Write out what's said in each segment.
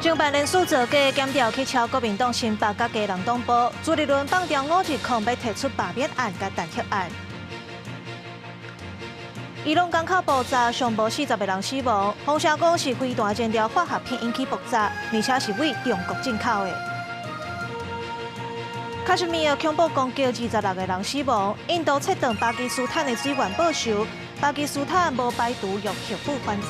偵辦連續造假檢調去抄國民黨新北佮基隆黨部，朱立倫放調5日空欲提出罷免案佮彈劾案。伊朗港口爆炸，上無40個人死亡，風聲講是飛彈燃料化學品引起爆炸，而且是對中國進口的。卡什米爾恐怖攻擊26個人死亡，印度切斷巴基斯坦的水源報酬，巴基斯坦無排除用核武反制。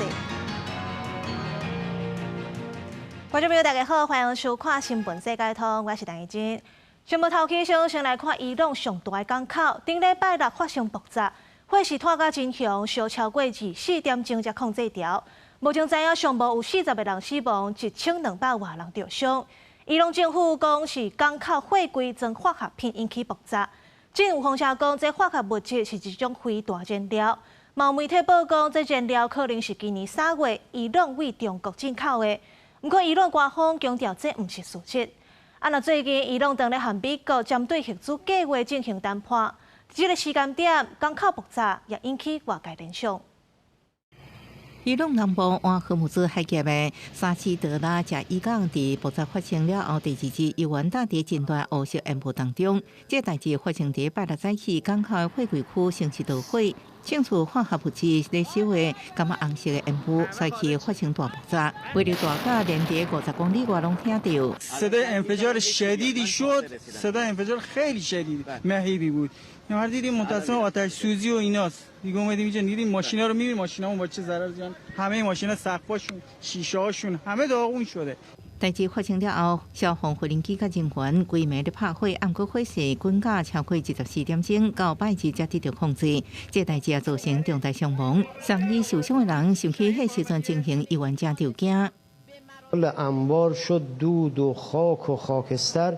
觀眾朋友，大家好，歡迎收看《新聞世界通》，我是陳怡真。新聞頭起先，先來看伊朗上大的港口，頂禮拜六發生爆炸，火勢湠甲真兇，燒超過24點鐘才控制牢。目前知影上無有40個人死亡，1200外人著傷。伊朗政府講是港口貨櫃裝化學品引起爆炸，真有風聲講這化學物質是一種飛彈燃料。嘛有媒體報講，這燃料可能是今年3月伊朗對中國進口的。毋過，伊朗官方強調這毋是事實。啊，若最近伊朗正咧和美國針對核子計劃進行談判，這個時間點港口爆炸也引起外界聯想。伊朗南部灣荷姆茲海峽的沙奇德拉賈伊港佇爆炸發生了後，第二日猶原罩佇真大烏色煙霧當中。這代誌發生佇拜六早起，港口的貨櫃區先是著火，清除化學物質咧燒的感覺紅色的煙霧，隨去發生大爆炸，威力大甲連佇50公里外攏聽著。 صدای انفجار شدیدی شد صدای انفجار خیلی شدید مهیبی بود ما دیدیم متاسفانه آتش سوزی و ایناست دیگه اومدیم اینجا دیدیم ماشینا رو میبینیم ماشینامون با چه ضرر زیان همه ماشینا سقفاشون شیشه هاشون همه داغون شده。代誌發生了後，消防無人機佮人員規暝咧拍火，毋過火勢滾甲超過24點鐘，到拜日才得著控制。這代誌也造成重大傷亡，送醫受傷的人想起彼時陣情形，猶原誠著驚。 انبار شد دود و خاک و خاکستر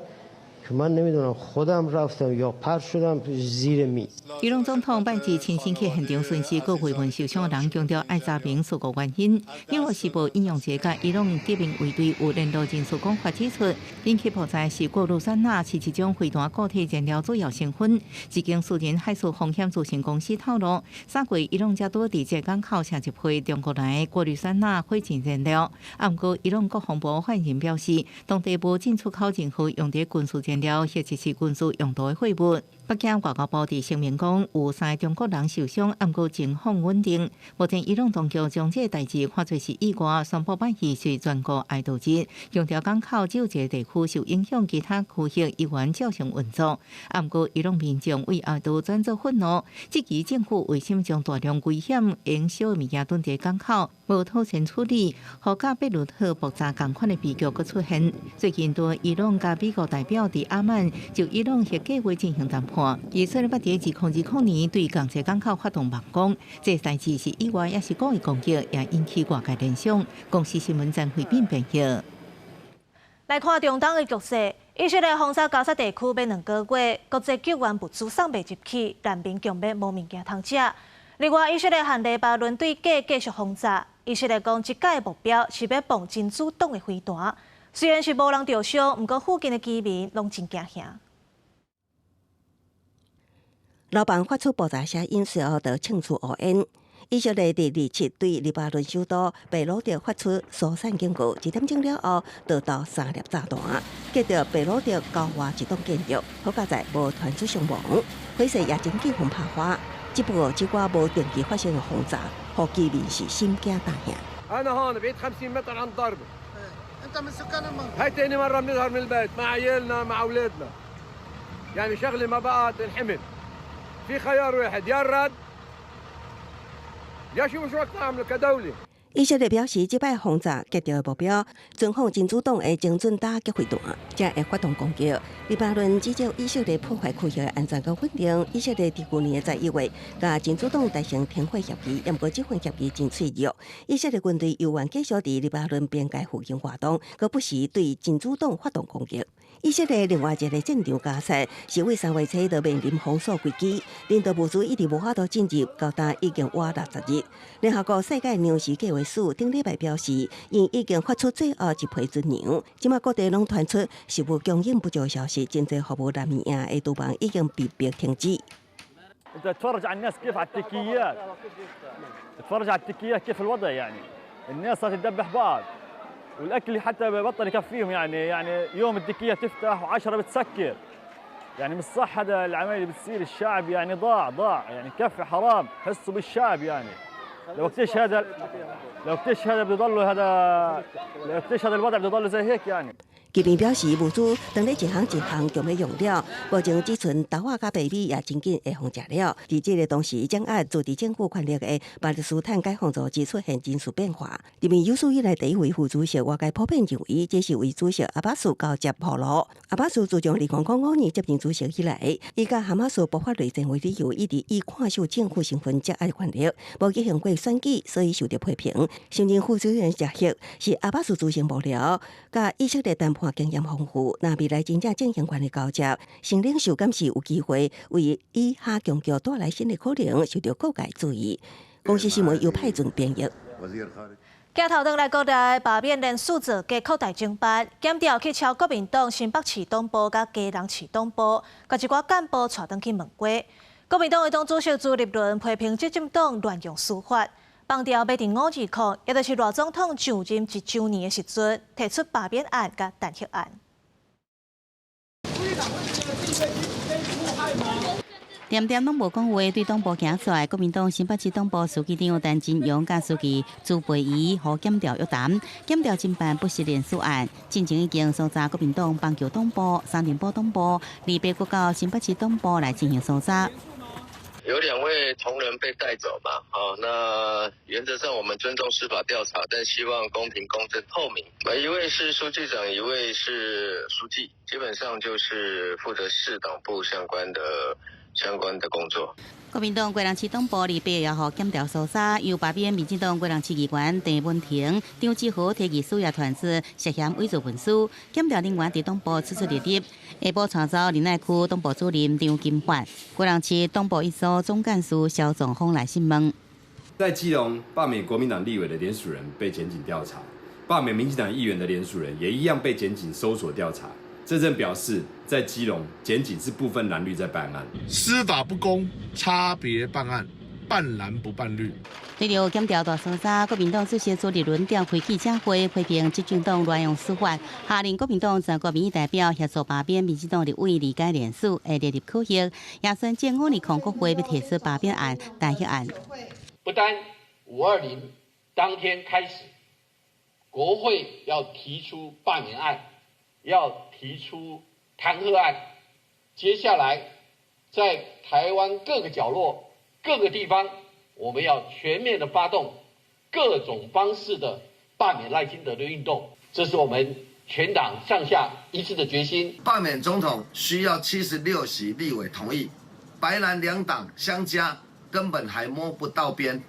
که من نمیدونم خودم رفتم یا پرت شدم زیر میز。伊朗總統拜日親身去現場巡視，閣慰問受傷的人，強調愛查明事故原因。紐約時報引用一個伊朗革命衛隊有聯絡人士講法指出，引起爆炸是過氯酸鈉，是一種飛彈固體燃料主要成分。一間私人海事風險諮詢公司透露，3月伊朗才拄佇這港口下一批中國來的過氯酸鈉火箭燃料。毋過伊朗國防部發言人表示，當地無進出口任何用佇軍事燃料或者是軍事用途的貨物。北京外交部佇聲明講，有三个中國人受傷，毋過情況穩定。目前伊朗當局將這個代誌看做是意外，宣布拜二是全國哀悼日，強調港口只有一个地區受影響，其他區域依然照常運作。毋過伊朗民眾為哀悼轉做憤怒，質疑政府為啥物將大量危險燃燒的物件囤佇港口，無妥善處理，予佮貝魯特爆炸仝款的悲劇閣出現。最近，對伊朗佮美國代表佇阿曼就伊朗核計劃進行談判。以色列捌佇2020年對仝一个港口發動猛攻，這代誌是意外抑是故意攻擊，也引起外界聯想。公視新聞曾慧敏編譯。來看中東的局勢，以色列封鎖加薩地區欲2個月，國際救援物資送袂入去，難民強欲無物件通食。另外，以色列和黎巴嫩對繼繼續轟炸，以色列講這擺的目標是欲放真主黨的飛彈，雖然是無人著傷，毋過附近的居民攏真驚嚇。樓房發出爆炸聲音，隨後就衝出烏煙。以色列佇27對黎巴嫩首都貝魯特發出疏散警告，1點鐘了後，就投三粒炸彈，擊著貝魯特郊外一棟建築，好佳哉無傳出傷亡。火勢也真緊予拍花，只不過這寡無定期發生的轟炸，予居民是心驚膽嚇。 أنا هون بعيد 50 متر عن الضربة. أنت من سكان المنطقة. هاي تاني مرة بنظهر من البيت مع عيالنا مع أولادنا. يعني شغلة ما بقى تنحمل. في خيار واحد يا الرد يا شو شو بدك تعملوا كدولة. 以色列表示，這擺轟炸擊著的目標，存放真主黨的精準打擊飛彈，才會發動攻擊。黎巴嫩指責以色列破壞區域的安全佮穩定。以色列佇舊年的11月，佮真主黨達成停火協議，毋過這份協議真脆弱。以色列軍隊猶原繼續佇黎巴嫩邊界附近活動，閣不時對真主黨發動攻擊。以色列另外一个戰場加薩，是對3月初就面臨封鎖危機，人道物資一直無法度進入，到今已經倚60日。聯合國世界糧食計劃署頂禮拜表示，𪜶已經發出最後一批軍糧，這馬各地攏傳出食物供應不足的消息，真濟服務難民營的廚房已經被迫停止。 انت تتفرج على الناس كيف على التكيات، تتفرج على التكيات كيف الوضع، يعني الناس صارت تدبح بعض. والاكل حتى بطل يكفيهم، يعني يوم التكيه تفتح وعشرة بتسكر. يعني مش صح هذا العمل اللي بتصير، الشعب يعني ضاع ضاع، يعني كفي حرام، حسوا بالشعب. يعني لو وقتيش هذا بده يضلوا هذا، لو وقتيش هذا الوضع بده يضل زي هيك يعني。居民表示，物資當咧一項一項強欲用了，目前只賰豆仔佮白米也真緊會予食了。佇這个同時，掌握自治政府權力的巴勒斯坦解放組織出現人事變化，任命有史以來第一位副主席。外界普遍認為，這是為主席阿巴斯交接鋪路。阿巴斯自從2005年接任主席以來，以佮哈馬斯爆發內戰為理由，一直以看守政府身份掌握權力，無舉行過選舉，所以受到批評。新任副主席賈赫是阿巴斯資深幕僚，佮以色列談判經驗豐富，若未來真正進行權力交接，新領袖敢是有機會為以哈僵局帶來新的可能，受到各界注意。公視新聞由派准編譯。鏡頭轉來國內罷免連署造假擴大偵辦，檢調去抄國民黨新北市黨部佮基隆市黨部，共一寡幹部帶轉去問話。國民黨的黨主席朱立倫批評執政黨亂用司法，邦調欲佇520，也就是賴總統上任一週年的時陣，提出罷免案佮彈劾案。恬恬攏無講話，對黨部行出來，國民黨新北市黨部書記長陳金榮佮書記朱培儀予檢調約談，檢調偵辦不實連署案，進前已經搜查國民黨板橋黨部、三重埔黨部、28國到新北市黨部來進行搜查。有兩位同仁被帶走嘛？哦，那原則上我們尊重司法調查，但希望公平、公正、透明。一位是書記長，一位是書記，基本上就是負責市黨部相關的工作。國民黨基隆市黨部28也予檢調搜查，由罷免民進黨基隆市議員鄭文婷、張志豪提議事業團子涉嫌偽造文書，檢調人員佇黨部出出入入，下晡帶走仁愛區黨部主任張金發，基隆市黨部一所總幹事蕭總鋒來訊問。在基隆罷免國民黨立委的聯署人被檢警調查，罷免民進黨議員的聯署人也一樣被檢警搜索調查。這正表示，在基隆檢警是不分藍綠在辦案，司法不公，差別辦案，辦藍不辦綠。對著檢調大搜查，國民黨主席朱立倫召開記者會，批評執政黨亂用司法，下令國民黨全國民意代表協助罷免民進黨立委李佳連署，會列入考核，也宣戰520國會欲提出罷免案、彈劾案。不單520當天開始，國會要提出罷免案，要提出彈劾案，接下來在台灣各個角落、各個地方，我們要全面的發動各種方式的罷免賴清德的運動，這是我們全黨上下一致的決心。罷免總統需要76席立委同意，白藍兩黨相加根本還摸不到邊，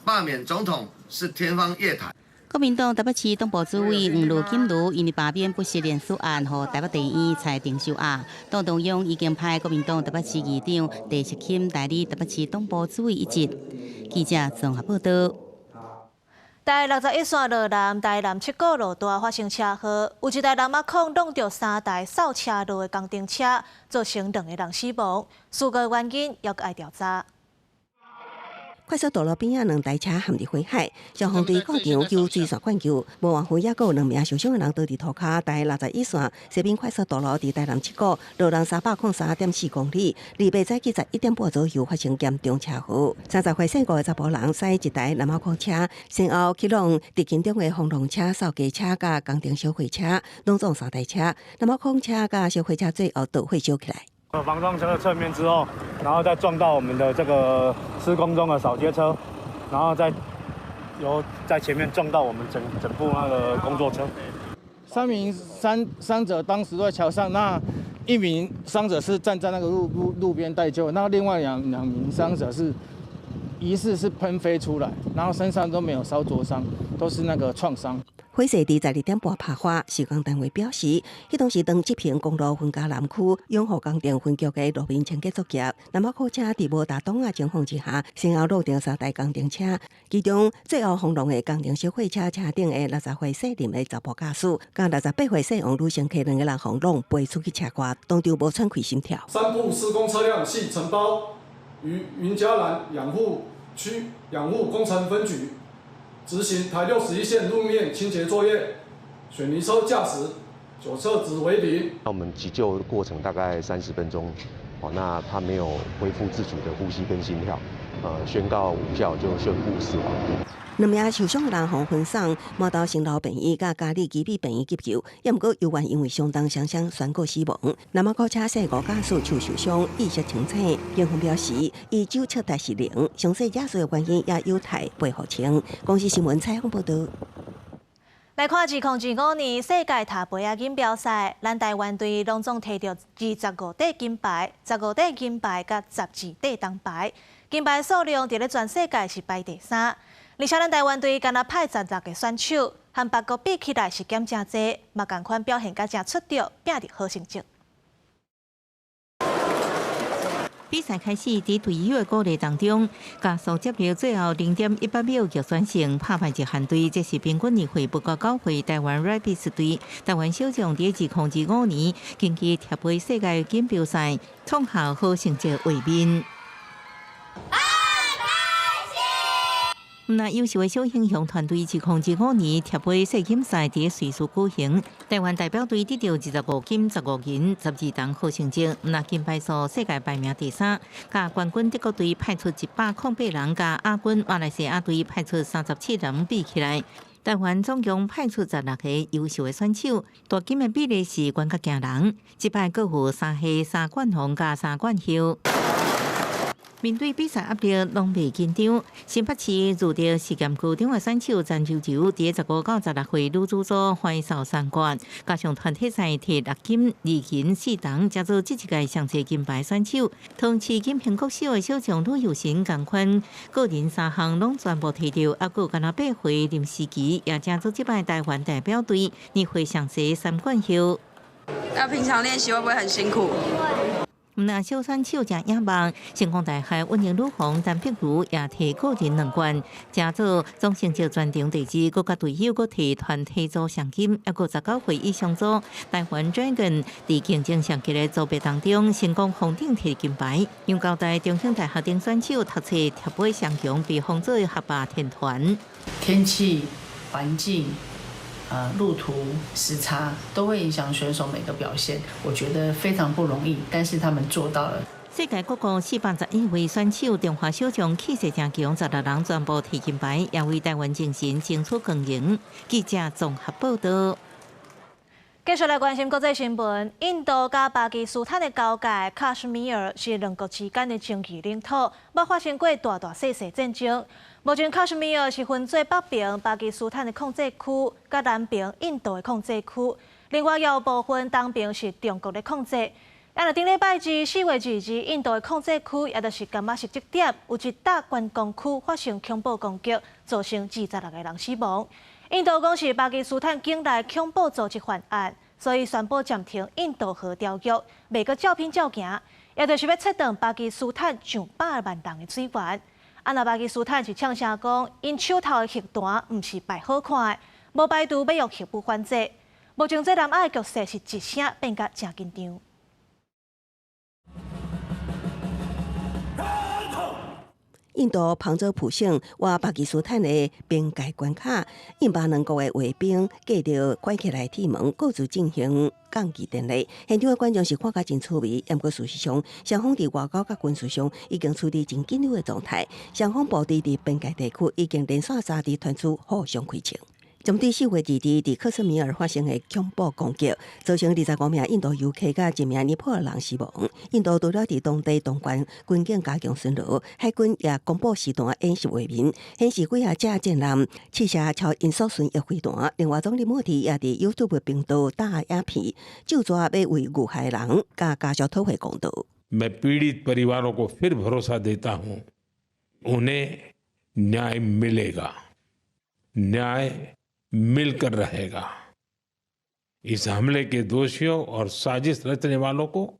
罷免總統是天方夜譚。國民黨台北市黨部主委黃盧錦如因為罷免不實連署案，予台北地院裁定收押。黨中央已經派國民黨台北市議長鄭錫欽代理台北市黨部主委一職。記者綜合報道。台61線羅南台南七股路段發生車禍，有一台南亞礦挵著三台掃車路的工程車，造成兩個人死亡。事故原因猶閣愛調查。快速道路邊仔兩台車陷入火海，消防隊到場救水線灌救，無偌遠猶閣有兩名受傷的人倒佇塗跤。台61線西濱快速道路佇台南七股羅南303.4公里，28早起11點半左右發生嚴重車禍。30歲姓顧的查埔人駛一台南亞礦車，先後去挵佇其中的風浪車、掃街車佮工程小貨車，攏總三台車。南亞礦車佮小貨車最後導火燒起來。防撞車的側面之後，然後再撞到我們的這個施工中的掃街車，然後再由在前面撞到我們整整部那個工作車。三名傷者當時都在橋上，那一名傷者是站在那個路邊待救，那另外兩名傷者是疑似是噴飛出來，然後身上都沒有燒灼傷，都是那個創傷。火勢佇12點半爆發，施工單位表示，彼當時當執行公路雲嘉南區養護工程分局的路面清潔作業，南亞貨車佇無踏擋仔情況之下，先後挵著三台工程車，其中最後轟隆的工程小貨車車頂的60歲姓林的查埔駕駛，佮68歲姓王女乘客兩个人予挵飛出去車外，當場無喘氣心跳。三部施工車輛係承包於雲嘉南養護區養護工程分局。執行台61線路面清潔作業，水泥車駕駛酒測值為零。那我們急救過程大概30分鐘，哦，那他沒有恢復自主的呼吸跟心跳，宣告無效就宣布死亡。兩名受傷的人予分送馬豆生老病院佮加里基比病院急救，也毋過猶原因為相當雙雙宣告死亡。南馬貨車姓吳駕駛手受傷，意識清醒。警方表示，伊酒測值是零，詳細肇事的原因也有待調查。公視新聞採訪報道。來看2025年世界踢杯仔錦標賽，咱台灣隊攏總提著25塊金牌、15塊銀牌佮12塊銅牌，金牌數量佇咧全世界是排第三。而且咱台灣隊干焦派16個選手，和別國比起來是減誠濟，嘛仝款表現甲誠出著，拼得好成績。比賽開始，佇隊友的鼓勵當中，加速接力最後0.18秒逆轉勝，拍敗日韓隊。這是平均年歲不夠9歲台灣 Rabbits 隊。台灣小將佇2025年根據踢杯世界錦標賽創下好成績衛冕。那優秀的小英雄團隊，2025年踢杯世錦賽佇瑞士舉行，台灣代表隊得著25金、15銀、12銅好成績。那金牌數世界排名第三，佮冠軍德國隊派出108人，佮亞軍馬來西亞隊派出37人比起來，台灣總共派出16個優秀的選手，奪金的比例是懸較驚人。這擺閣有三喜三冠王佮三冠后。面對比賽壓力，攏袂緊張。新北市育德實驗高中的選手詹柔柔，佇15到16歲女子組橫掃三冠，加上團體賽摕六金、二銀、四銅，成做這一屆上濟金牌選手。同時金平國小的小將呂佑成仝款，個人三項攏全部摕著，猶閣干焦8歲林思琪也成做這擺台灣代表隊年歲上濟三冠后。那平常練習會不會很辛苦？那小選手誠野望，成功大學溫柔女皇陳碧如也摕個人兩冠，成做總成績全場第二，閣佮隊友閣摕團體組上金，猶閣19歲以上組台灣 Dragon 佇競爭上激的組別當中成功封頂摕金牌。陽交大中興大學等選手讀冊踢杯雙強，被封做學霸天團。天氣、環境、路途時差都會影響選手每個表現，我覺得非常不容易，但是他們做到了。世界各國411位選手，中華小將氣勢誠強，16人全部提金牌，也為台灣精神爭取光榮。記者綜合報道。繼續來關心國際新聞，印度佮巴基斯坦的交界卡什米爾是兩國之間的爭議領土，捌發生過大大細細戰爭。目前卡什米爾是分做北爿巴基斯坦的控制區，佮南爿印度的控制區。另外，也有部分東爿是中國的控制。啊，若頂禮拜二4月22，印度的控制區，也就是柑仔色這點，有一搭觀光區發生恐怖攻擊，造成26個人死亡。印度講是巴基斯坦境內恐怖組織犯案，所以宣布暫停印度河條約，袂閣照片照行，也就是欲切斷巴基斯坦上百萬人的水源。啊，若巴基斯坦是嗆聲講，𪜶手頭的核彈毋是擺好看的，無排除欲用核武反制。目前這南亞的局勢是一聲變甲誠緊張。印度旁遮普省倚巴基斯坦的邊界關卡，印巴兩國的衛兵隔著關起來鐵門，各自進行降旗典禮。現場的觀眾是看甲真趣味，毋過事實上，雙方佇外交佮軍事上已經處於真緊張的狀態。雙方部隊佇邊界地區已經連續三日傳出互相開槍。針對4月22日佇克什米爾發生的恐怖攻擊，造成25名印度遊客佮一名尼泊爾人死亡。印度除了佇當地當局軍警加強巡邏，海軍也公布實彈演習畫面，顯示幾仔隻戰艦試射超音速巡弋飛彈。另外，總理莫迪也佇 YouTube 頻道搭影片，就紙欲為遇害人佮家屬討回公道。 मैं पीड़ित परिवारों को फिर भरोसा देता हूं, उन्हें न्याय मिलेगा, न्याय मिलकर रहेगा। इस हमले के दोषियों और साजिश रचने वालों को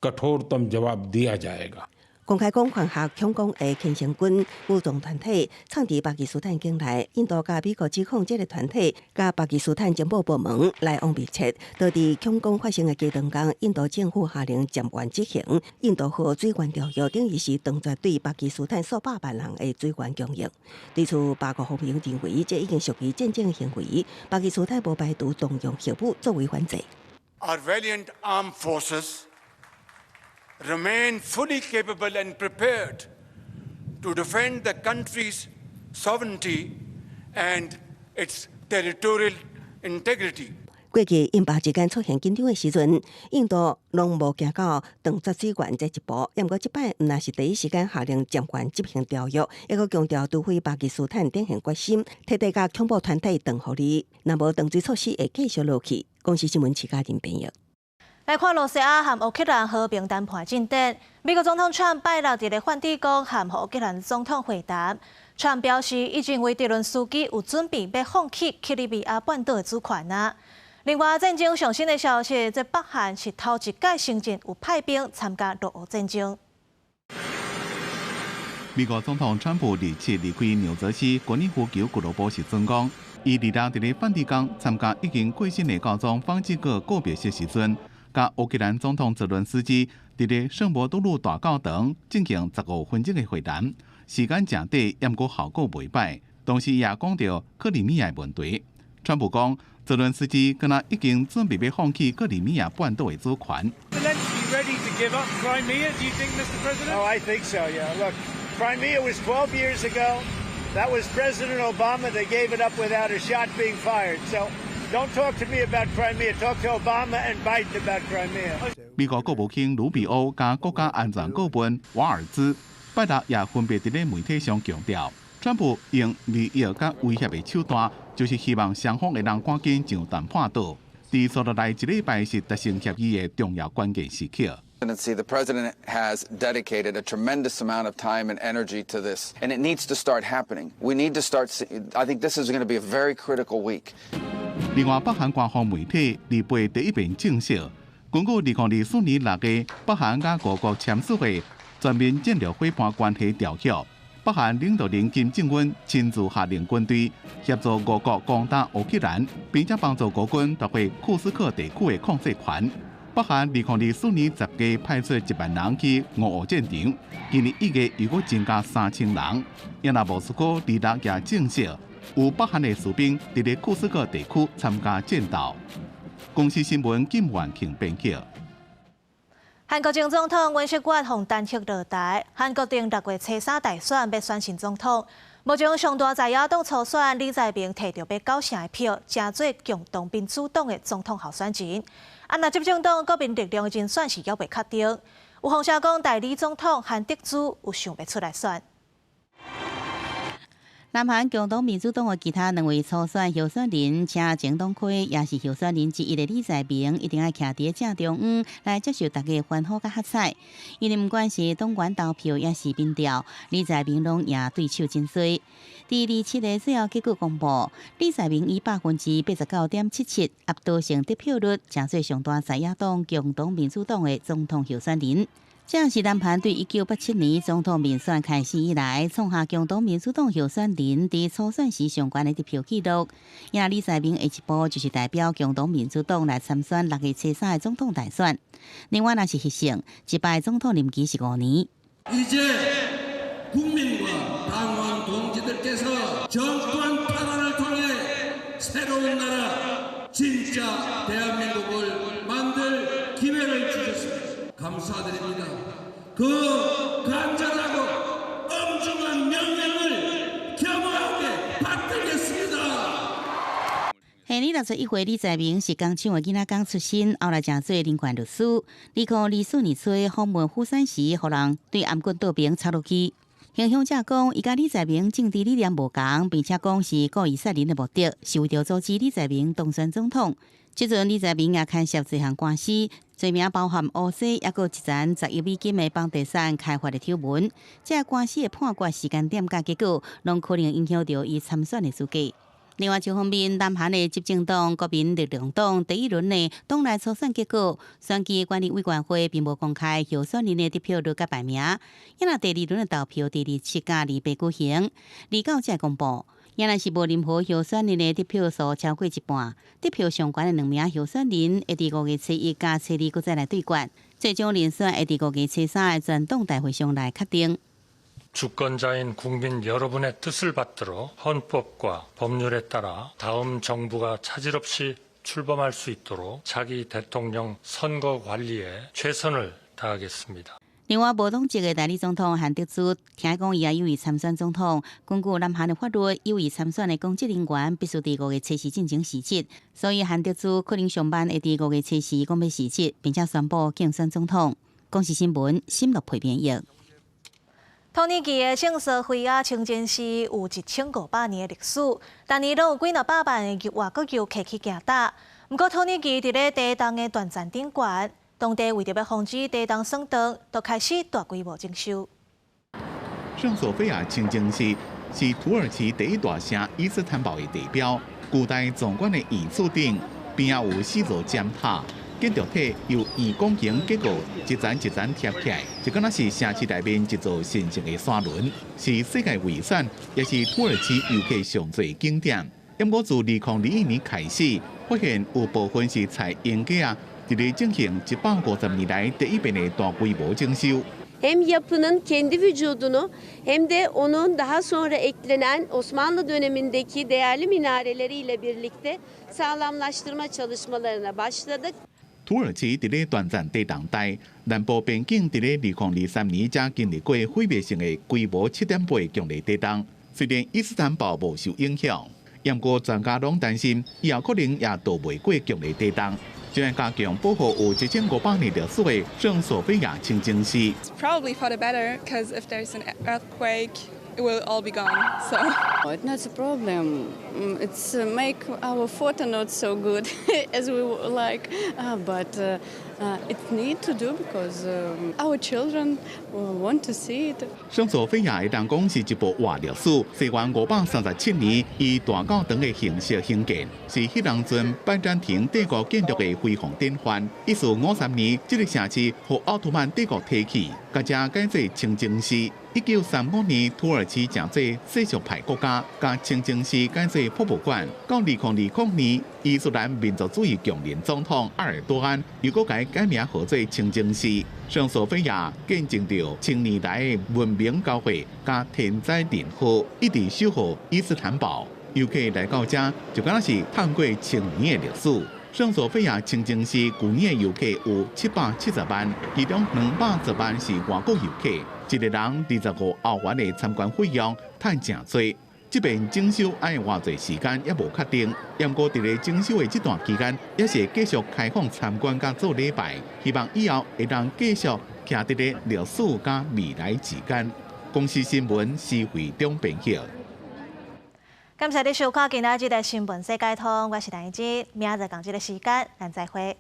कठोरतम जवाब दिया जाएगा। 公開講犯下恐攻的虔誠軍武裝團體，藏佇巴基斯坦境內。印度佮美國指控這个團體佮巴基斯坦情報部門來往密切，導致恐攻發生的幾當天，印度政府下令暫緩執行印度河水源條約，等於是斷絕對巴基斯坦數百萬人的水源供應。對此，巴國方面認為這已經屬於戰爭行為，巴基斯坦無排除動用核武作為反制。 Our valiant armed forces remain fully capable and prepared to defend the country's sovereignty and its territorial integrity. 過去印巴之間出現緊張的時陣，印度攏無行到斷絕水源這一步。毋過這擺毋但是第一時間下令暫緩執行條約，抑閣強調除非巴基斯坦展現決心，徹底共恐怖團體斷予你，若無斷水措施會繼續落去。公視新聞徐嘉玲編譯。來看羅西亞和烏克蘭和平談判進展。美國總統川普拜六佇咧梵蒂岡和烏克蘭總統會談。川普表示，伊認為澤倫斯基有準備欲放棄克里米亞半島的主權啊。另外，戰爭上新的消息，這北韓是頭一擺承認有派兵參加俄烏戰爭。美國總統川普27離開紐澤西高爾夫球俱樂部時陣講，伊二六佇咧梵蒂岡參加已經過身的教宗方濟各告別式時陣，佮烏克蘭總統澤倫斯基佇咧聖伯多祿大教堂進行15分鐘的會談，時間誠短，毋過效果袂䆀。同時也講著克里米亞問題。川普講，澤倫斯基敢若已經準備欲放棄克里米亞半島的主權。 Ready to give up Crimea, do you think, Mr. President? Oh, I think so, yeah. Look, Crimea was 12 years ago. That was President Obama. They gave it up without a shot being fired. So don't talk to me about Crimea. Talk to Obama and Biden about Crimea. 美國國務卿魯比歐佮國家安全顧問瓦爾茲拜六也分別佇咧媒體上強調，川普用利誘佮威脅的手段，就是希望雙方會當趕緊上談判桌。佇紲落來一禮拜是達成協議的重要關鍵時刻。 The president has dedicated a tremendous amount of time and energy to this, and it needs to start happening. We need to start. I think this is going to be a very critical week. 另外，北韓官方媒體28第一遍證實，根據2024年6月北韓佮俄國簽署的全面戰略夥伴關係條約，北韓領導人金正恩親自下令軍隊協助俄國攻打烏克蘭，並且幫助俄軍奪回庫斯克地區的控制權。北韓2024年10月派出1萬人去俄烏戰場，今年1月又閣增加3000人。也若莫斯科二六也證實，有北韓的士兵佇咧庫斯克地區參加戰鬥。公視新聞金萬慶編輯。韓國前總統尹錫悅予彈劾落台，韓國定6月初3大選欲選新總統。目前上大在野黨初選李在明提著欲9成的票，成做共同民主黨的總統候選人。啊，若執政黨國民力量的人選是猶未確定。有風聲講代理總統韓德洙有想欲出來選。南韓共同民主黨的其他兩位初選候選人，車前黨魁也是候選人之一的李在明，一定愛徛佇正中央來接受大家歡呼佮喝采。因為毋管是黨員投票抑是民調，李在明攏贏對手真濟。佇27的最後結果公布，李在明以89.77%壓倒性得票率，成做上大在野黨共同民主黨的總統候選人。這是南韓對1987年總統民選開始以來，創下共同民主黨候選人佇初選時上懸的得票紀錄。也李在明下一步就是代表共同民主黨來參選6月初3的總統大選。另外，若是獲勝，一擺總統任期是5年。 이제국민과 당원 동지들께서 정권 탈환을 통해 새로운 나라 진짜 대한민국을 만들 기회를 주셨습니다. 감사드립니다. 그 간절하고 엄중한 명령을 겸허하게 받들겠습니다. 現年61歲，李在明是工廠的囡仔工出身，後來成做人權律師。2024年初訪問釜山時，予人對頷棍刀兵插落去。行兇者講，伊佮李在明政治理念無仝，並且講是故意殺人的目的，是為著阻止李在明當選總統。這陣李在明也牽涉這項官司，罪名包含烏西，抑閣一層10億美金的房地產開發的醜聞。這個官司的判決時間點佮結果，攏可能影響著伊參選的資格。另外一方面，南韓的執政黨國民力量黨第一輪的黨內初選結果，選舉管理委員會並無公開候選人的得票率佮排名。猶若第二輪的投票佇27佮28舉行，29才會公布。猶若是無任何候選人的得票數超過一半，得票上懸的兩名候選人會佇5月初1佮初2閣再來對決，最終人選會佇5月初3的全黨大會上來確定。 주권자인 국민 여러분의 뜻을 받들어 헌법과 법률에 따라 다음 정부가 차질 없이 출범할 수 있도록 차기 대통령 선거 관리에 최선을 다하겠습니다. 另外，無黨籍的代理總統韓德洙聽講伊也有意參選總統。根據南韓的法律，有意參選的公職人員必須佇5月初4進前辭職，所以韓德洙可能上晚會佇5月初4講欲辭職，並且宣布競選總統。公視新聞，新樂培編譯。土耳其的聖索菲亞清真寺有1500年的歷史，逐年攏有幾若百萬的外國遊客去行塔。毋過土耳其佇咧地動的斷層頂懸，當地為著欲防止地動損斷，就開始大規模整修。聖索菲亞清真寺是土耳其第一大城伊斯坦堡的地標，古代壯觀的圓柱頂邊仔有四座尖塔。建築體由圓拱形結構一層一層疊起來，就敢若是城市內面一座神聖的山崙，是世界遺產，也是土耳其遊客上濟景點。毋過自2021年開始，發現有部分是採用架仔，佇咧進行150年來第一遍的大規模整修。 Hem yapının kendi vücudunu hem de onun daha sonra eklenen Osmanlı dönemindeki değerli minareleriyle birlikte sağlamlaştırma çalışmalarına başladık. 土耳其佇咧斷層地動帶南部邊境，佇咧2023年才經歷過毀滅性的規模7.8強烈地動。雖然伊斯坦堡無受影響，毋過專家攏擔心，以後可能也渡袂過強烈地動。就愛加強保護有1500年歷史的聖索菲亞清真寺。 Probably for the better, because if there's an earthquake, it will all be gone. So it's not a problem. It's make our photo not so good as we like, but it need to do because our children want to see it. 聖索菲亞會當講是一部活歷史，西元537年以大教堂的形式興建，是彼當陣拜占庭帝國建築的輝煌典範。1453年，這个城市予奧圖曼帝國提去，共這改做清真寺。1935年，土耳其成做世俗派國家，共清真寺改做博物館。到2020年，伊斯蘭民族主義強人總統埃爾多安又閣共改名號做清真寺。聖索菲亞見證著千年來的文明交匯，佮天災人禍，一直守護伊斯坦堡。遊客來到遮，就敢若是探過千年的歷史。聖索菲亞清真寺舊年的遊客有770萬，其中210萬是外國遊客。一个人25歐元的參觀費用，趁誠濟。這遍整修愛偌濟時間猶無確定，毋過佇咧整修的這段期間，也是會繼續開放參觀佮做禮拜，希望以後會當繼續徛佇咧歷史佮未來之間。公視新聞施惠中編譯。感謝你收看今仔日的新聞世界通，我是陳怡之，明仔載仝這个時間，咱再會。